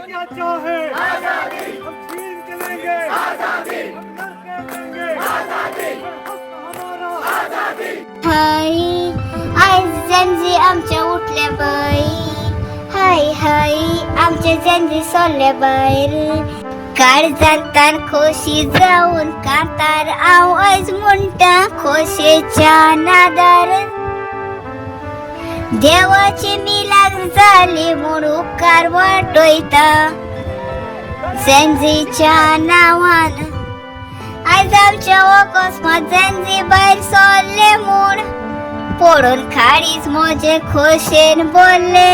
क्या चाहे? आजादी। हम छीन के लेंगे आजादी, हम लड़ के लेंगे आजादी, हक हमारा। हाय, आयज जेनजी आमच्या उठल्या बाई. हाय हाय, आमचे जेनजी सोडले भायर. काळजांतान खोशी जावन कांतार हांव आयज म्हणटा खोशेच्या नादार. देवाची मिलाग्र जाली म्हूण उपकार वाटयता जेनजीच्या नांवान. आयज आमच्या अकस्मात जेनजी भायर सरले म्हूण पडून काळीज म्हजे खोशेन बोल्ले.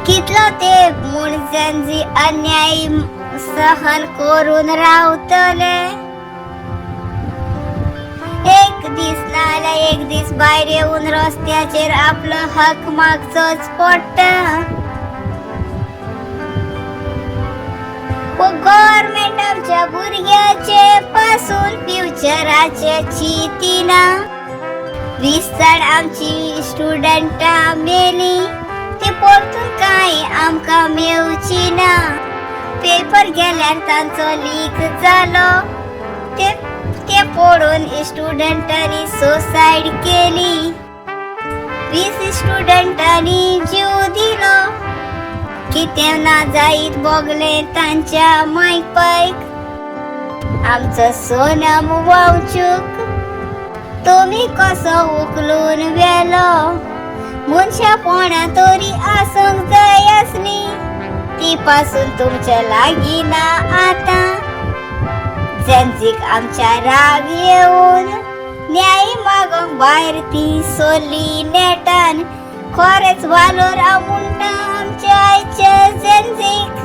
कितलो तेप म्हूण जेनजी अन्याय सहन करून रावतले? एक दीस नाजाल्यार एक दीस भायर येवन रस्त्याचेर आपलो हक मागचोच पडटा. गव्हर्मेंट आमच्या भुरग्याचे पासून फ्युचराचे चिंतिना. 20 जाण आमची स्टुडंटां मेली, ती परतून कांय आमकां मेवची ना. पेपर गेल्यार तांचो लीक जालो, ते ते पळोवन स्टुडंटांनी सुसायड केली. 20 स्टुडंटांनी जीव दिलो. कितें ना जायत भोगलें तांच्या मायक पायक. आमचो सोनम वांगचूक तुमी कसो उखलून व्हेलो? मनशापणा तरी आसूंक जाय आसली, ती पासून तुमच्या लागीं ना. आतां जेनजीक आमच्या राग येवन न्याय मागोंक भायर ती सोडली नेटान. खरेंच वालोर हांव म्हणटा आमच्या आयच्या जेनजीक.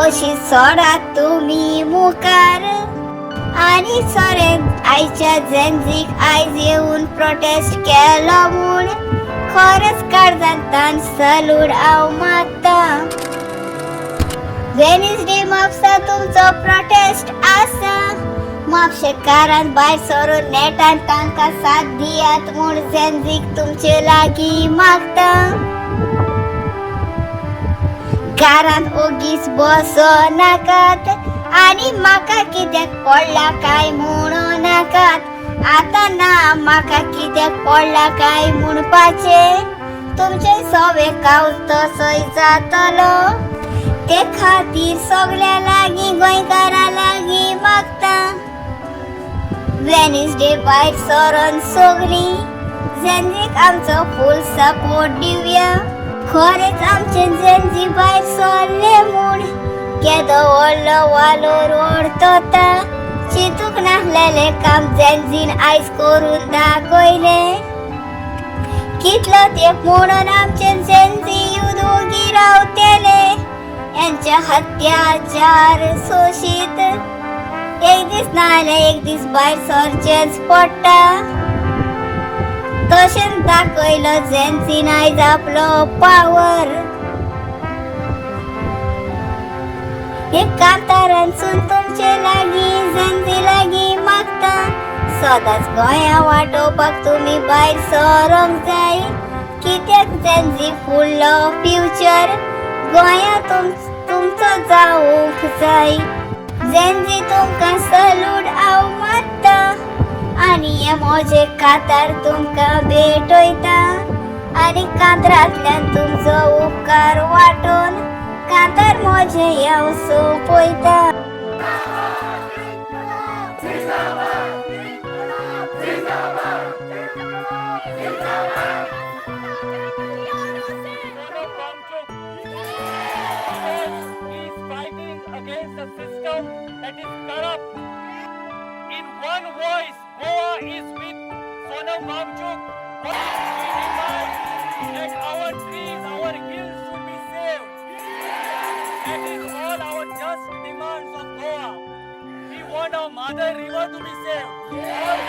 अशी सोडात तुमी मुखार आनी सोरे आयच्या जेनजीक आयज येवन प्रोटेस्ट केलो म्हूण खरेंच काळजांतान सलूट हांव मागता. वेनसडे म्हापसा तुमचो प्रोटेस्ट आसा. म्हापशेकारान भायर सरून नेटान तांकां साथ दियात म्हूण जेनजीक तुमचे लागीं मागता. घरांत ओगीच बसो नाकात आनी म्हाका कित्याक पडला काय म्हणू नाकात. आतां ना म्हाका कित्याक पडला काय म्हणपाचें. तुमचें सगळें कावच तसोय जातलो. ते खातीर सगळ्या लागीं, गोंयकारां लागीं मागता, वेनसडे भायर सरोन सगळीं जेनजीक आमचो फूल सपोर्ट दिवया. खरेंच आमचे जेनजी भायर सरले म्हूण केदो व्हडलो वालोर ओडतता. चिंतूंक नासलेलें काम जेनजीन आयज करून दाखयलें. कितलो तेंप म्हणून आमचे जेनजी युद्ध ओगी रावतले यांच्या हत्याचार सोशीत? एक दीस नाजाल्यार एक दीस भायर सरचेंच पडटा. तशेंच दाखयलो जेनजीन आयज आपलो पावर. एक कांतारांसून तुमचे लागीं, जेनजी लागीं मागता, सदांच गोंया वाटोवपाक तुमी भायर सरोंक जाय. कित्याक जेनजी फुडलो फ्युचर गोंया तुमचो जावंक जाय. जेनजी तुमकां सलूट हांव मारता आनी हे म्हजे कांतार तुमकां भेटयता आनी कांतरांतल्यान तुमचो उपकार वांटून कांतार म्हजें हांव सोंपयता. Sonam Wangchuk because he is fighting against a system that is corrupt. In one voice, Goa is with Sonam Wangchuk. We demand that our trees, our hills should be saved. That is all our just demands of Goa. We want our mother river to be saved. All